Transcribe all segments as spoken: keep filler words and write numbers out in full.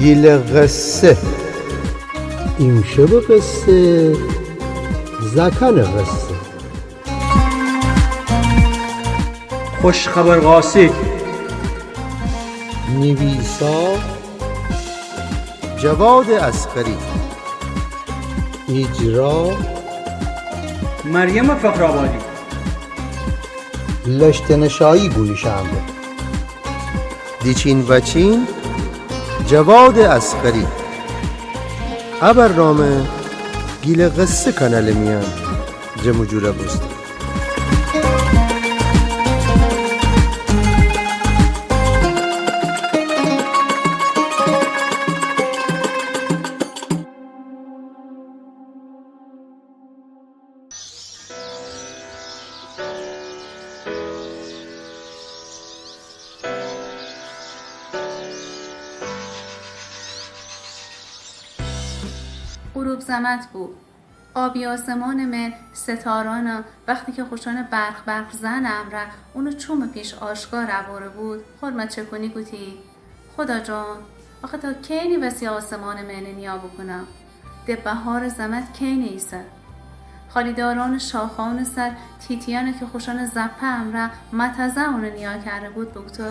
گیلٚ قصه. ایمشبٚ قصه، زأکأنٚ قصه. خوش خبر قاصد. نیویسا جواد اصغری. اجرا مریم فخرآبادی. لشت‌نشایی گویشأن به. دیچین وأچین جواد اصغری. ا برنامه گیلٚ قصه کانالٚ میأن جمع و جور بوسته. غروب زمت بو. آبی آسمانٚ مئن ستارأن وختی که خوشأنٚ برق برق زنٚ امرأ اونٚ چومٚ پیش آشکار بوره بود، خرمه چکونی گوتی: خدا جان، آخه تا کینی وسی آسمانٚ مئن نیا بوکونم؟ د بهارٚ زمت کینی ایسه؟ خالیدارأنٚ شاخه‌أنٚ سر تیتیأنی که خوشأنٚ زپه امرأ متزه اونٚ نیا کره بود بوگفته: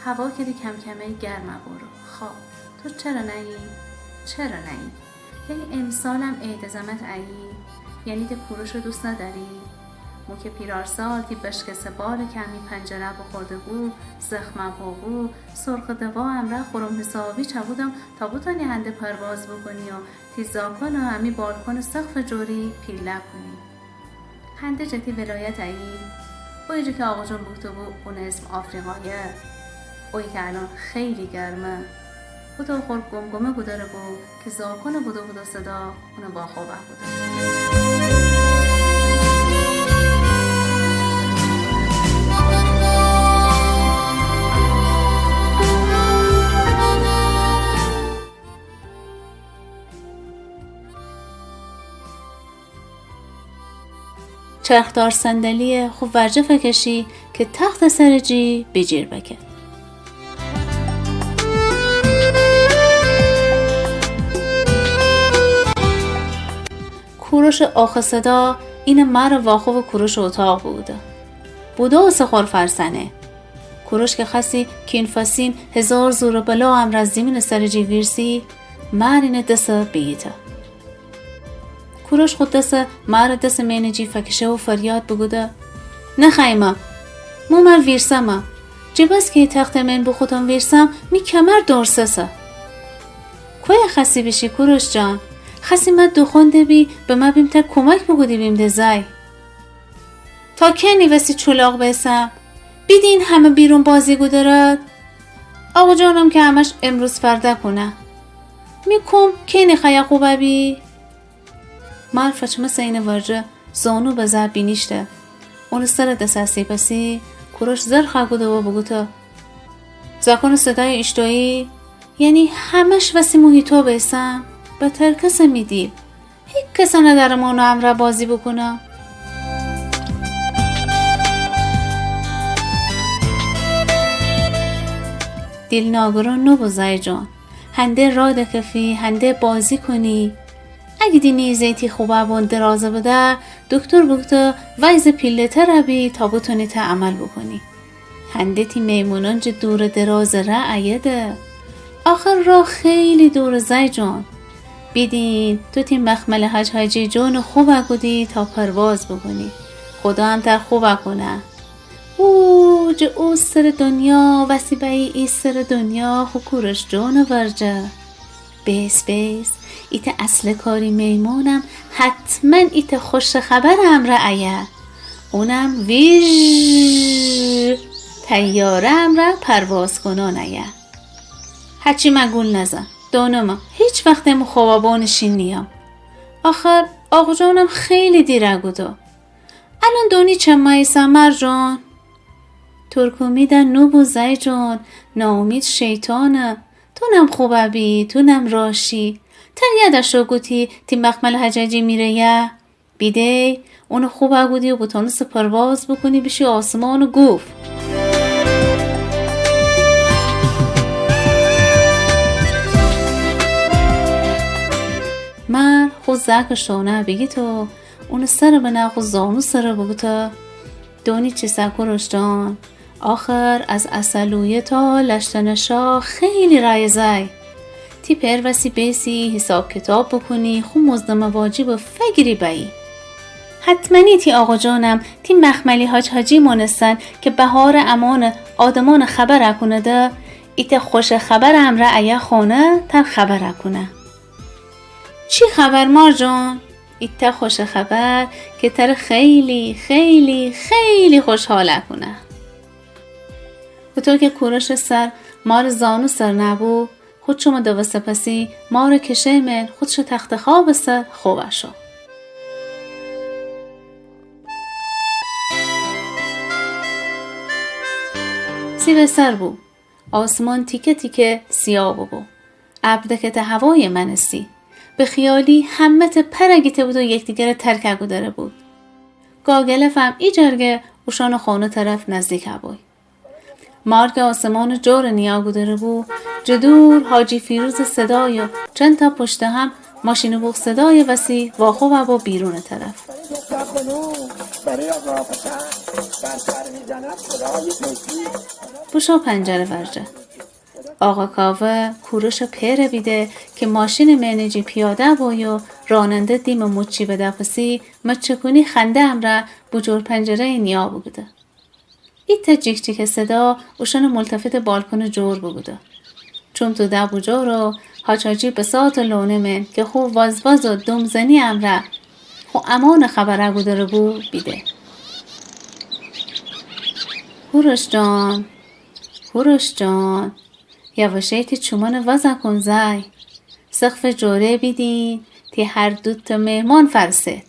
هوا که دی کم‌کمی گرم بوره. خب تو چره نأیی؟ چره نأیی؟ یعنی امسالم عیدٚ زمت ایی؟ یعنی تی کوروشٚ دوست ندأری؟ مو که پیرارسال تی بشکسه بال کمی پنجره بوخورده بو، زخمه بو، سرخٚ دوا امرأ خورم حسابی چأکودم تا بوتأنی هنده پرواز بوکونی و تی زاکأن امی بالکونٚ سقفٚ جوری پیله کونی. هنده جه تی ولایت ایی؟ اویه جه که آقاجان بوگفته بو اونٚ اسم آفریقایه. اویه که الأن خیلی گرمه. بوتو خور گم‌گمه گودره بو که زاکأنٚ بودو بودو صدا اونٚ واخوبه بوده. چرخدار صندلی خو ورجه فکشی که تختٚ سرٚ جی بیجیر بکه. کوروشٚ آخه صدا اینه مره واخوبٚ کوروشٚ اتاق بوده. بودو سه خور فرسنه. کوروش که خأستی کین‌فاسین هزار زور و بلا امرأ زیمینٚ سرٚ جی ویرسی، مر اینه دسه بیگیته. کوروش خو دسه مره دسٚ مئنٚ جی فکشه و فریاد بوکوده: نخأیمه، مو مر ویرسمه. جه بس که ای تختٚ مئن بوخوتم ویرسم، می کمر دورسسه. کویه خأستی بیشی کوروش جان؟ خأستی مه دوخوأن دبی، بمه بیم تره کومک بوکودی بیم ده زأی. تا کینی وسی چولاق بیسم؟ بیدین همه بیرون بازی گودرد. آقاجانم که همش امروز فردا کونه. می کوم کینی خأیه خوبه بی؟ مر فچمسه اینٚ ورجه زانو بزه بینیشته. اونٚ سرٚ دسه سیپسی کوروش زرخه کوده و بوگوته: زاکانٚ صدای ایشتویی؟ یعنی همش وسی مو هیتو بیسم؟ بتر کسه می دیل. هیکسه ندأرم اونٚ امرأ بازی بوکونم. دیل ناگران نوبو زأی جان. هنده راه دکفی، هنده بازی کونی. اگه دینی زیتی خوبه بون درازه بده، دکتر بوگفته ویز پیله‌تر بی تا بتونی ته عمل بوکونی. هنده تی میمونان جه دور و دراز ره ایده. آخر راه خیلی دور زأی جان. بیدین تو تی مخمل حج حجی جون خوبه کودی تا پرواز بوکونی. خدا هم تر خوبه کونه. او جه او سر دنیا وسی بأیی ای سر دنیا خو کوروش جون ورجه. بیس بیس، ایته اصل کاری میمونم حتما ایته خوش خبر امرأ ایه. اونم ویژ طیاره امرأ پرواز کنان ایه. هچی مه گول نزن، دانمه هیچ وقت امو خوابانٚ شین نیام. آخر آقاجانم خیلی دیره گوده. الان دانی چمه ایسه مر جان؟ ترک امیده نوبو زأی جان، ناامید شیطانه. تونم خوبه بی، تونم راشی. تر یاده شو گوتی تی مخمل حججی میره یه. بیدی، اونٚ خوبه کودی و بتونستی پرواز بوکونی بیشی آسمان و گوف. مار خو زأکٚ شونه بیگیت و اونٚ سرٚ بنه خو زانو سره بوگوته: دونی چیسه کوروش جان؟ آخر از عسلویه تا لشتٚ نشا خیلی رأیٚ زأی. تی پئر وسی بیسی حیساب کیتاب بوکونی، خو مزدٚ مواجبٚ فگیری بأیی. حتمنی تی آقا جانم تی مخملی حاج حاجی مانستن که بهارٚ امانٚ آدمانٚ خبر اکونده، ایتأ خوشٚ خبرٚ امرأ ایه خانه تر خبر اکونه. چی خبر مار جان؟ ایتأ خوشٚ خبر که تر خیلی، خیلی، خیلی خوشحال اکونه. هوطو که کوروشٚ سر مارٚ زانو سر نبو، خو چومٚ دوسته پسی مارٚ کشه من خودشٚ تختٚ خوابٚ سر خوبه شو. سیبٚ سر بو. آسمان تیکه تیکه سیا بوبو. ابر دکته هوایٚ مأنستی. به خیالی همه‌تأ پر گیته بود و یکدیگره ترک اکودره بود. گاگلف هم ایجرگه اوشانٚ خانه طرف نزدیک بوی. مار که آسمانٚ جور نیاکودره بو، جٚه دور حاجی فیروزٚ صدای و چندتأ پشتٚ هم ماشینٚ بوق صدای وسی واخوب بو بیرونٚ طرف. بوشو پنجره ورجه. آقا کاوه کوروشٚ پئره بیده که ماشینٚ مأنه جی پیاده بوی و راننده دیمٚ موچی بده پسی مچکونی خنده امرأ بوجور پنجره نیا بوگوده. ایتأ جیک‌جیکٚ صدا اوشأنٚ ملتفتٚ بالکنٚ جور بوگوده. چوم توده بوجور و حاج حاجی بساطٚ لونه من که خو وازواز و دوم‌زنی امرأ خو امانٚ خبر اکودره بو بیده. کوروش جان، کوروش جان، یواشی تی چومأنٚ واز اکون زأی. سقفٚ جوره بیدین تی هر دوتأ مهمان فأرسد.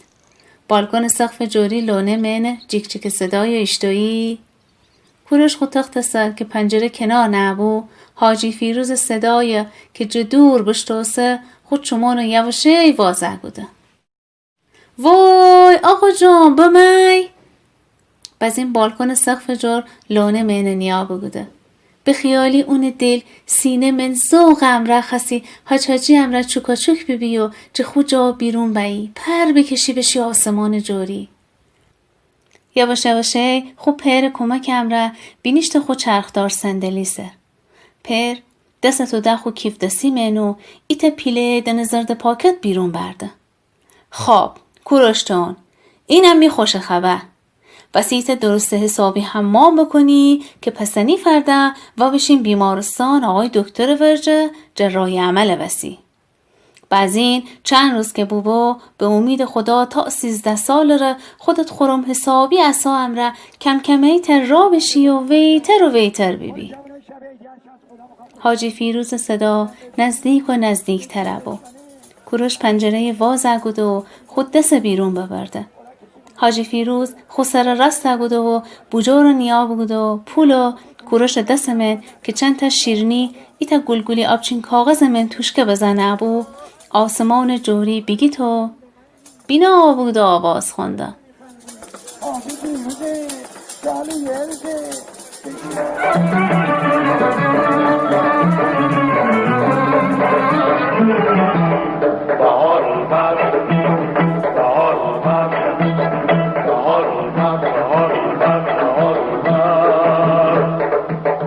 بالکنٚ سقفٚ جوری لونه مأنه جیک‌جیکٚ صدای ایشتویی. کوروش خو تختٚ سر که پنجره کنار نبو، حاجی فیروزٚ صدای که جٚه دور بشتوسه، خو چومأنٚ یواشی واز اکوده. وای آقا جان، بمأی! بزین بالکنٚ سقفٚ جور لونه مأنه نیا بوگوده. به خیالی اونٚ دیل سینه من ذوقٚ امرأ خأستی حاج حاجی امرأ چوکاچوک بیبی و جٚه خو جا بیرون بأیی، پر بکشی بشی آسمانٚ جوری. یواش یواشی خو پئرٚ کمکٚ امرأ بینیشته خو چرخدار صندلی سر. پئر دسٚ توده خو کیف‌دستی مأن و ایتأ پیله دنٚ زردٚ پاکت بیرون بأرده. خب کوروش جان، اینم می خوشٚ خبر. وسی ایتأ درستٚ حسابی حمام بوکونی که پسنی فرده وابشین بیمارستان آقای دکترٚ ورجه جراحی عملٚ وسی. بزین چند روز که بوبو، به اومیدٚ خدا تا سیزده سالٚ ره خودت خورم حسابی عصا امرأ کم‌کمه‌یی تر راه بشی و ویتر و ویتر بیبی. حاجی فیروزٚ صدا نزدیک و نزدیکتر بو. کوروش پنجره‌یٚ واز اکوده و خو دسٚ بیرون ببرده. حاجی فیروز خو سرٚ راست اکوده و بوجورٚ نیا بوگوده و پول و کوروشٚ دسٚ من که چندتأ شیرینی ایتأ گول‌گولی آبچین کاغذٚ من توشکه بزنه بو، آسمانٚ جوری بیگیت و بینا بوگوده آواز خونده.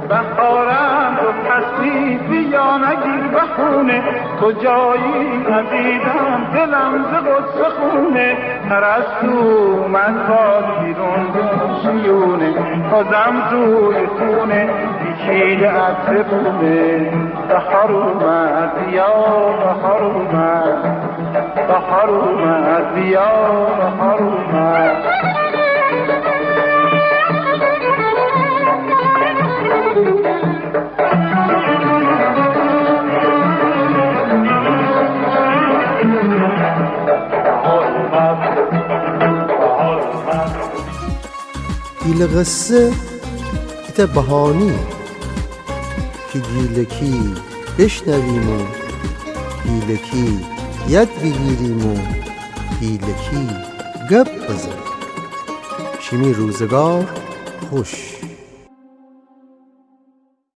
بهارم تو هستی، بیا نگیر بهونه، کجایی عزیزم، دلم ز غصه خونه. پرستو اومد باد بیرون گون شیونه، بازم توی خونه، پیچیده عطر بونه. بهار اومد، بیا بهار اومد، بهار اومد، بیا بهار اومد. ایله قصه ایتأ بهانه که گیلکی بشنویم و گیلکی یاد بیگیریم و گیلکی گپ بزنیم. شیمی روزگار خوش.